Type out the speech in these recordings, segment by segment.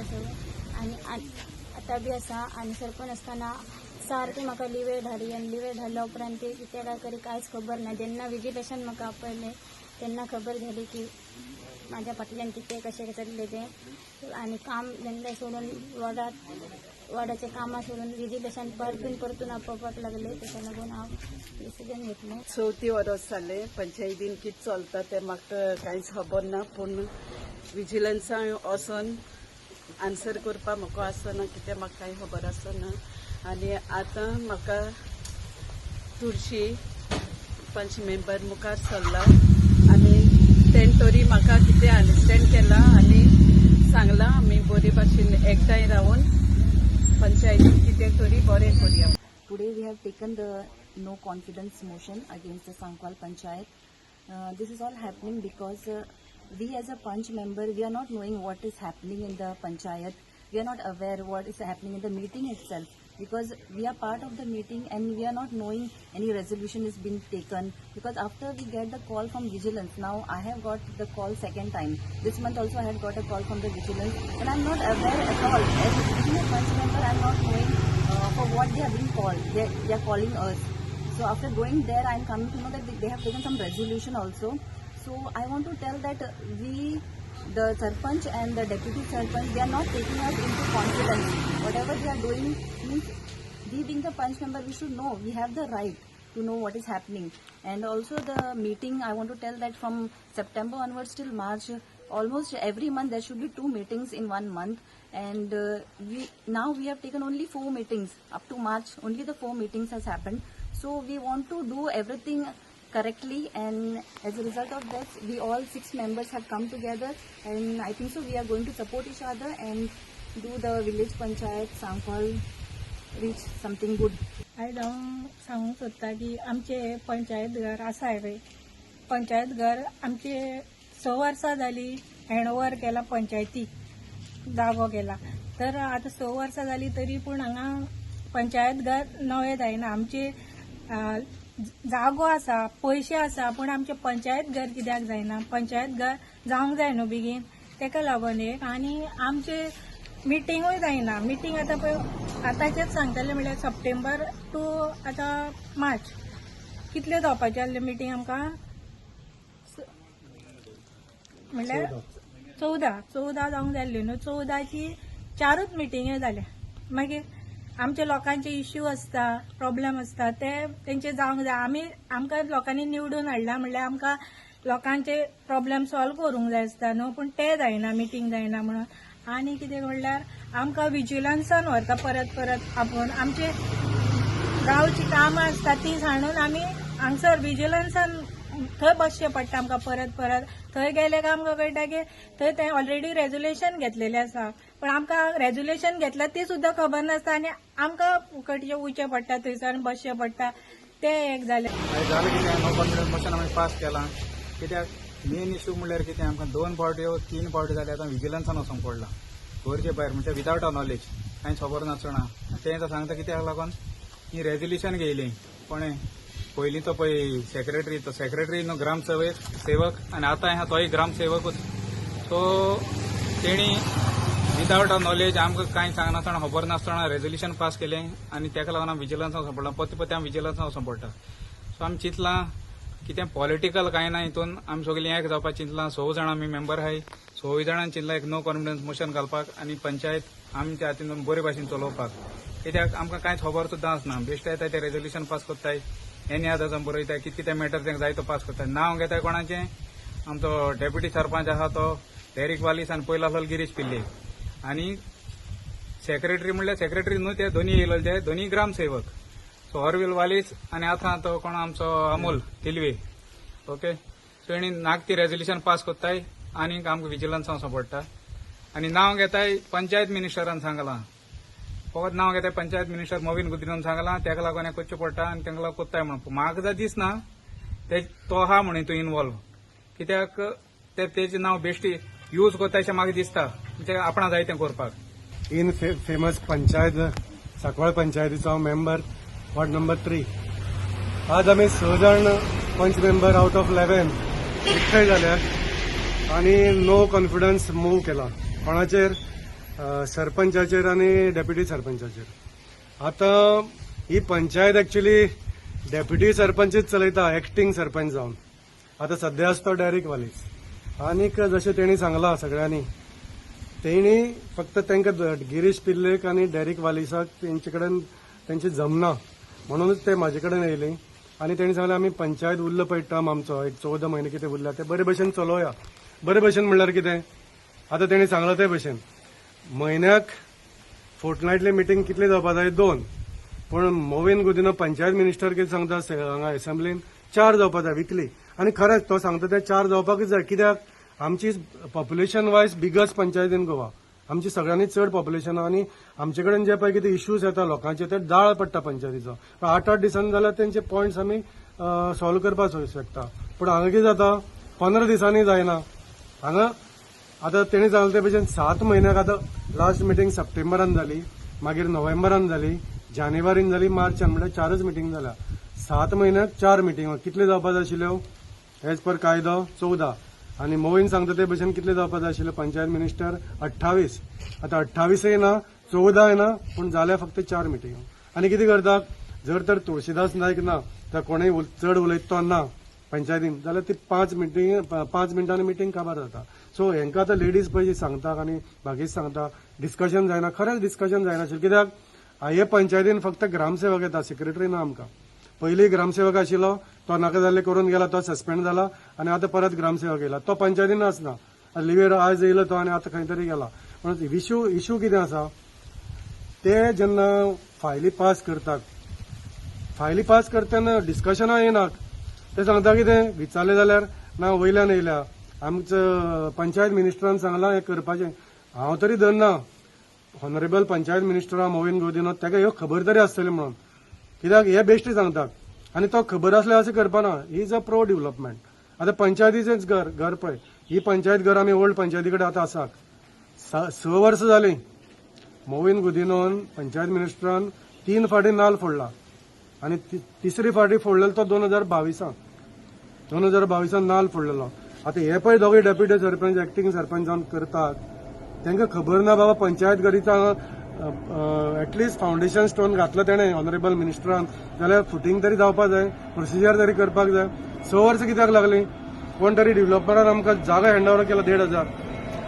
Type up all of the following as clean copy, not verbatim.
सगळें. आनी आतां बी आसा. आनी सरपंच आसतना सारकें म्हाका लिवेर धाडी आनी लिवेर धाडल्या उपरांत ते कितें काय करी कांयच खबर ना. जेन्ना विजिलेशन म्हाका आपयलें तेन्ना खबर जाली की म्हाज्या फाटल्यान कितें कशें चल्लें तें. आनी काम धंदे सोडून वॉर्डात वॉर्डाचें कामां सोडून विजिलेशन परतून परतून आपोवपाक लागले. तेका लागून हांव डिसिजन घेतलें. चवथी वरस जालें पंचायतीन कितें चलता तें म्हाका कांयच खबर ना, पूण विजिलन्सान वचोन आन्सर करपाक म्हाका आसना, कितें म्हाका कांय खबर आसना. आनी आतां म्हाका तुळशी पंच मेंबर मुखार सरला आनी तेणें तरी म्हाका कितें अंडरस्टँड केलां आनी सांगलां आमी बरे भाशेन एकठांय रावन पंचायतीन कितें तरी बरें करया. Today we have taken the no confidence motion against the Sancoale Panchayat. This is all happening because we as a Panch member, we are not knowing what is happening in the Panchayat. We are not aware what is happening in the meeting itself, because we are part of the meeting and we are not knowing any resolution is being taken. Because after we get the call from vigilance, now I have got the call second time. This month also I had got a call from the vigilance and I am not aware at all. As a being a Panch member, I am not knowing for what they have been called. They are calling us. So after going there, I am coming to know that they have taken some resolution also. So I want to tell that we, the Sarpanch and the Deputy Sarpanch, they are not taking us into confidence. Whatever they are doing means, we being the Panch member, we should know. We have the right to know what is happening. And also the meeting, I want to tell that from September onwards till March, almost every month there should be 2 meetings in 1 month. And we now we have taken only 4 meetings up to March. Only the 4 meetings has happened. So we want to do everything correctly, and as a result of that, we all 6 members have come together, and I think so we are going to support each other and do the village panchayat Sancoale reach something good. आयज हांव सांगूंक सोदता की आमचे पंचायत घर आसा पळय, पंचायत घर आमचे 6 वर्सां जाली हँड ओवर केला पंचायतीक, जागो केला. तर आतां 6 वर्सां जाली तरी पूण हांगा पंचायत घर नवें जायना. आमचे जागो आसा, पयशे आसा, पूण आमचें पंचायत घर कित्याक जायना? पंचायत घर जावंक जाय न्हू बेगीन, तेका लागून एक. आनी आमचे मिटींगूय जायना. मिटींग आतां पळय आतांचेच सांगतले म्हणल्यार सप्टेंबर टू आतां मार्च कितल्यो जावपाच्यो आसल्यो मिटींग आमकां? म्हणल्यार 14 जावंक जाय आसल्यो न्हू, 14ची 4ूच मिटिंग्यो जाल्या. मागीर आमच्या लोकांचे इश्यू आसता, प्रॉब्लम आसता, ते तेंचे जावंक जाय. आमी आमकां लोकांनी निवडून हाडला म्हणल्यार आमकां लोकांचे प्रॉब्लम सॉल्व करूंक जाय आसता न्हू, पूण ते जायना, मिटींग जायना म्हणून. आनी कितें म्हणल्यार आमकां विजिलन्सान व्हरता परत परत आपोवन. आमचे गांवची कामां आसता ती सांडून आमी हांगसर विजिलन्सान थंय बसचें पडटा आमकां परत परत. थंय गेले काय आमकां कळटा की थंय ते ऑलरेडी रेजोल्युशन घेतलेलें आसा, पण आमकां रेजोल्युशन घेतलां ती सुद्दां खबर नासता आनी आमकां फुकटचें वयचें पडटा, थंयसर बसचें पडटा. तें एक जालें. आनी जालें कितें, नो कॉन्फिडन्स मोशन आमी पास केलां. कित्याक मेन इशू म्हणल्यार कितें, आमकां 2 फावट्यो 3 फावट्यो जाले आतां विजिलन्सान वचोंक पडलां गरजे भायर, म्हणजे विदावट अ नॉलेज, कांय खबर नासतना. तें सांगता कित्याक लागून ही रेजोल्युशन घेयली कोणें पयलीं तो पळय सेक्रेटरी, तो सेक्रेटरी न्हू ग्रामसेवक सेवक, आनी आतां आहा तोय ग्रामसेवकूच. सो तेणी विदावट अ नॉलेज आमकां कांय सांगनासतना खबर नासतना रेजोल्युशन पास केलें आनी तेका लागून आमी विजिलन्सान वचोंक पडलां, परते परते आमी विजिलन्सान वचोंक पडटा. सो आमी चिंतलां कितें पॉलिटिकल कांय ना हितून, आमी सगळीं एक जावपाक चिंतलां. 6 जाणां आमी मेंबर आहाय, 6 जाणांनी चिंतलां एक नो कॉन्फिडन्स मोशन घालपाक आनी पंचायत आमच्या हातीन बरे भाशेन चलोवपाक. कित्याक आमकां कांयच खबर सुद्दां आसना. बेश्टे येताय ते रेजोल्युशन पास करताय, एनी आदार बरयताय, कितें कितें मॅटर तांकां जाय तो पास करताय. नांव घेताय कोणाचें, आमचो डेप्युटी सरपंच आसा तो डेरीक वालीस आनी पयलो आसलो गिरीश पिल्ले, आनी सेक्रेटरी म्हणल्यार सेक्रेटरी न्हू ते दोनी येयलेले, ते दोनी ग्रामसेवक. सो ऑरवील वालीस आनी आतां तो कोण आमचो अमोल तिलवे. ओके, सो हेणी नाक ती रेजोल्युशन पास करताय आनी आमकां विजिलन्सां वचोंक पडटा. आनी नांव घेताय पंचायत मिनिस्टरान सांगलां, फकत नांव घेताय पंचायत मिनिस्टर मोविन गुदिन्होन सांगलां, तेका लागून हें करचें पडटा आनी तेंका लागून कोत्ताय म्हणून. म्हाका जाय दिसना ते तो आहा म्हणून तूं इनवॉल्व, कित्याक ते तेजें नांव बेश्टी यूज करता अशें म्हाका दिसता, म्हणजे आपणा जाय तें करपाक. इन फेमस पंचायत सांकवाळ पंचायतीचो हांव मेंबर, वॉर्ड नंबर 3. आज आमी 6 जाण पंच मेंबर आउट ऑफ 11 एकठांय जाल्यात आनी नो कॉन्फिडन्स मूव केला. कोणाचेर? सरपंचाचेर आनी डेप्युटी सरपंचाचेर. आतां ही पंचायत एक्चुली डेप्युटी सरपंचच चलयता, एक्टींग सरपंच जावन. आतां सद्या आसा तो डेरीक वालीस. आनीक जशें तेणी सांगलां सगळ्यांनी, तेणी फक्त तांकां गिरीश पिल्लेक आनी डेरीक वालिसाक तेंचे कडेन तेंचे जमना म्हणूनच ते म्हाजे कडेन येयले आनी तेणी सांगलें आमी पंचायत उरलो पळय टर्म आमचो एक 14 म्हयने कितें उरला ते बरे भशेन चलोवया. बरे भशेन म्हणल्यार कितें, आतां तेणी सांगलां ते भशेन म्हयन्याक फोर्टनायटली मिटींग कितली जावपा जाय, 2. पूण मोविन गुदिन्हो पंचायत मिनिस्टर कितें सांगता हांगा एसेंब्लीन, 4 जावपा जाय विकली. आनी खरेंच तो सांगता ते 4 जावपाकच जाय, कित्याक आमची population wise biggest panchayat in Goa, आमची सगळ्यांनी चड पॉप्युलेशन आनी आमचे कडेन जे पळय कितें इश्यूज येता लोकांचे ते दाळ पडटा पंचायतीचो. 8-8 दिसांनी जाल्यार तेंचे पॉयंट्स आमी सॉल्व करपाक शकता. पूण हांगा कितें जाता, 15 दिसांनी जायना. हांगा आतां तेणी सांगलें ते भशेन 7 म्हयन्याक, आतां लास्ट मिटींग सप्टेंबरान जाली, मागीर नोव्हेंबरान जाली, जानेवारीन जाली, मार्चान, म्हणल्यार 4च मिटींग जाल्या. 7 म्हयन्याक 4 मिटींग कितले जावपा जाय आशिल्ल्यो एज पर कायदो 14. आनी मोविन सांगता ते भशेन कितले जावपा जाय आशिल्ले पंचायत मिनिस्टर 28. आतां 28 ना, 14 ना, पूण जाल्या फक्त 4 मिटींग. आनी कितें करता, जर तर तुळशीदास नायक ना तर कोणूय चड उलयता तो ना पंचायतीन जाल्यार ती 5 मिटींग 5 मिनटांनी मिटींग काबार जाता. सो हेंकां आतां लेडीज पळय सांगता आनी बाकीच सांगता डिस्कशन जायना. खरेंच डिस्कशन जायनाशिल्लें, कित्याक हे पंचायतीन फक्त ग्रामसेवक येता, सेक्रेटरी ना आमकां. पयलीं ग्रामसेवक आशिल्लो तो नाका जाल्ले करून गेला, तो सस्पेंड जाला आनी आतां परत ग्रामसेवक येयला, तो पंचायतीन आसना, लिवेर आयज येयलो तो आनी आतां खंय तरी गेला. म्हणून इशू कितें आसा, ते जेन्ना फायली पास करतात, फायली पास करतना डिस्कशनां येनात. ते सांगता कितें विचारलें जाल्यार ना वयल्यान येयल्या, आमचो पंचायत मिनिस्टरान सांगलां हें करपाचें. हांव तरी धरना ऑनरेबल पंचायत मिनिस्टर मोविन गुदिन्हो ताका ह्यो खबर तरी आसतली म्हणून, कित्याक हे बेश्टे सांगतात आनी तो खबर आसल्यार अशें करपाना. He is a pro development. आतां पंचायतीचेंच घर पळय, ही पंचायत घर आमी ओल्ड पंचायती कडेन आतां आसात 6 वर्सां जालीं. मोविन गुदिन्होन पंचायत मिनिस्टरान 3 फावटी नाल फोडला आनी तिसरी फावटी फोडलेलो तो 2022 2022 नाल फोडलेलो. आतां हे पळय दोगूय डेप्युटी सरपंच एक्टींग सरपंच जावन करतात, तांकां खबर ना बाबा पंचायत घरीचा एटलिस्ट फावंडेशन स्टोन घातलो तेणें ऑनरेबल मिनिस्टरान, जाल्यार फुटींग तरी जावपा जाय, प्रोसिजर तरी करपाक जाय. 6 वर्सां कित्याक लागलीं? कोण तरी डेव्हलपरान आमकां जागो हँड ओवर केला 1500.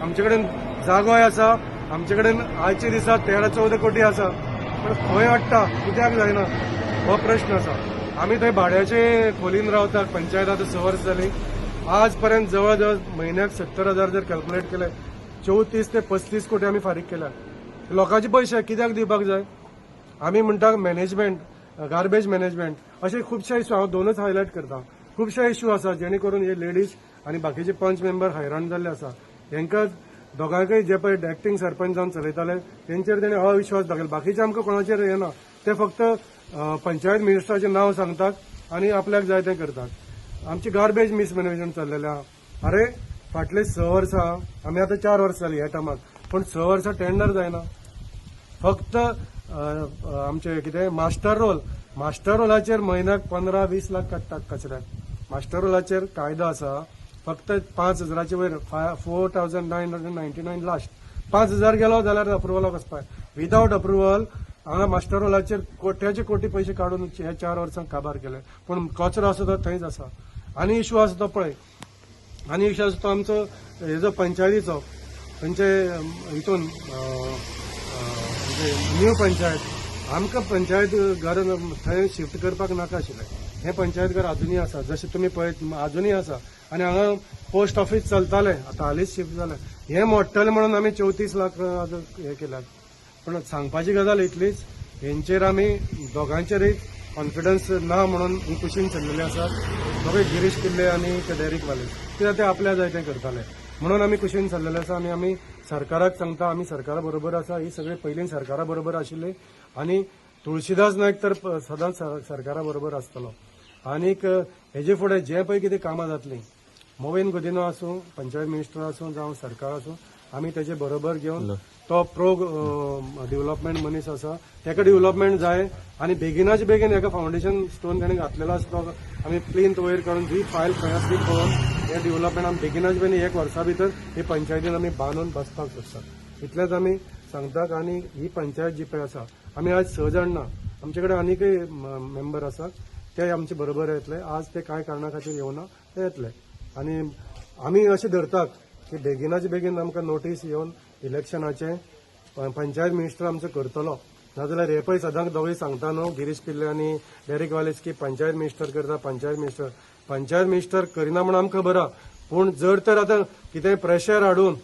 आमचे कडेन जागोय आसा, आमचे कडेन आयच्या दिसा 13-14 कोटी आसा, पूण खंय हाडटा, कित्याक जायना हो प्रश्न आसा. आमी थंय भाड्याचे खोलीन रावतात, पंचायत आतां 6 वर्सां जालीं. आज पर्यंत जवळ जवळ म्हयन्याक 70,000 जर कॅल्क्युलेट केले, 34 ते 35 कोटी आमी फारीक केल्या. लोकांचे पयशे कित्याक दिवपाक जाय? आमी म्हणटा मॅनेजमेंट, गार्बेज मॅनेजमेंट, अशे खुबशे इश्यू हांव 2च हायलायट करता. खुबशे इश्यू आसा जेणे करून हे लेडीज आनी बाकीचे पंच मेंबर हैराण जाल्ले आसा. हेंकां दोगांकय जे पळय एक्टींग सरपंच जावन चलयताले तेंचेर तेणी अविश्वास दाखयलो. बाकीचे आमकां कोणाचेर येना, ते फक्त पंचायत मिनिस्टराचें नांव सांगतात आनी आपल्याक जाय तें करतात. आमची गार्बेज मिसमॅनेजमेंट चल्लेलें आहा. अरे फाटले 6 वर्सां, आमी आतां 4 वर्सां जालीं ह्या टर्माक, पूण 6 वर्सां टेंडर जायना. फक्त आमचे कितें मास्टर रोल, मास्टर रोलाचेर म्हयन्याक 15-20 लाख काडटात कचऱ्याक. मास्टर रोलाचेर कायदो आसा, फक्त 5,000 वयर 4,999 लास्ट 5,000 गेलो जाल्यार अप्रुवलाक वचपाक. विदावट अप्रुवल हांगा मास्टर रोलाचेर कोट्याचे कोटी पयशे काडून ह्या 4 वर्सांक काबार केले, पूण कचरो आसा तो थंयच आसा. आनी इशू आसा तो पळय, आनी इशू आसा तो आमचो हेजो पंचायतीचो, खंयचे हितून न्यू पंचायत. आमकां पंचायत घर थंय शिफ्ट करपाक नाका आशिल्लें. हें पंचायत घर आजुनूय आसा, जशें तुमी पळयत आजुनूय आसा. आनी हांगा पोस्ट ऑफीस चलतालें, आतां हालींच शिफ्ट जालें. हें मोडटलें म्हणून आमी 34 लाख हें केल्यात. पूण सांगपाची गजाल इतलीच, हेंचेर आमी दोगांचेरय कॉन्फिडन्स ना म्हणून ही कुशीन चल्लेले आसात. दोगूय गिरीश पिल्ले आनी डेरीक वाले, कित्याक ते आपल्या जाय तें करताले म्हणून आमी कुशीन चल्लेले आसा. आनी आमी सरकाराक सांगता, आमी सरकारा बरोबर आसा. ही सगळी पयलीं सरकारा बरोबर आशिल्ली आनी तुळशीदास नायक तर सदांच सरकारा बरोबर आसतलो. आनीक हेजे फुडें जें पळय कितें कामां जातलीं, मोविन गुदिन्हो आसूं, पंचायत मिनिस्टर आसूं, जावं सरकार आसूं, आमी तेजे बरोबर घेवन तो प्रो डेव्हलपमेंट मनीस आसा, ताका डेव्हलपमेंट जाय आनी बेगिनाच बेगीन एका फावंडेशन स्टोन ताणें घातलेलो आसा तो आमी प्लिंथ वयर काडून जी फायल खंय आसा ती पळोवन हे डेव्हलपमेंट आमी बेगिनाच बेगीन 1 वर्सा भितर ही पंचायतीन आमी बांदून बसपाक सोदतात. इतलेंच आमी सांगतात. आनी ही पंचायत जी पळय आसा, आमी आज 6 जाण ना, आमचे कडेन आनीकय मेंबर आसात, ते आमचे बरोबर येतले. आज ते कांय कारणा खातीर येवना, ते येतले. आनी आमी अशें धरतात की बेगिनाचे बेगीन आमकां नोटीस येवन इलेक्शनाचे पंचायत मिनिस्टर आमचो करतलो. नाजाल्यार हे पळय सदांच दोगूय सांगता न्हू, गिरीश पिल्ले आनी डेरिक वालेस, की पंचायत मिनिस्टर करता, पंचायत मिनिस्टर. पंचायत मिनिस्टर करिना म्हूण आमकां खबर आहा, पूण जर तर आतां कितेंय प्रेशर हाडून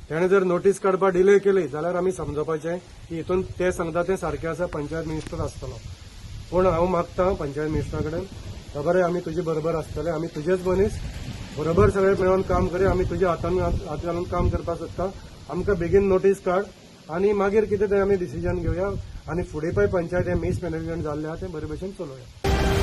तेणें जर नोटीस काडपाक डिले केली जाल्यार आमी समजपाचें की हितून ते सांगता तें सारकें आसा, पंचायत मिनिस्टर आसतलो. पूण हांव मागता पंचायत मिनिस्टरा कडेन, खबर आहे आमी तुजे बरोबर आसतले, आमी तुजेच मनीस, बरोबर सगळे मेळोन काम करया, आमी तुज्या हातान हात घालून काम करपाक सोदता. आमकां बेगीन नोटीस काड आनी मागीर कितें तें आमी डिसिजन घेवया आनी फुडें पळय पंचायत हें मिसमॅनेजमेंट जाल्लें आहा तें बरे भशेन चलोवया.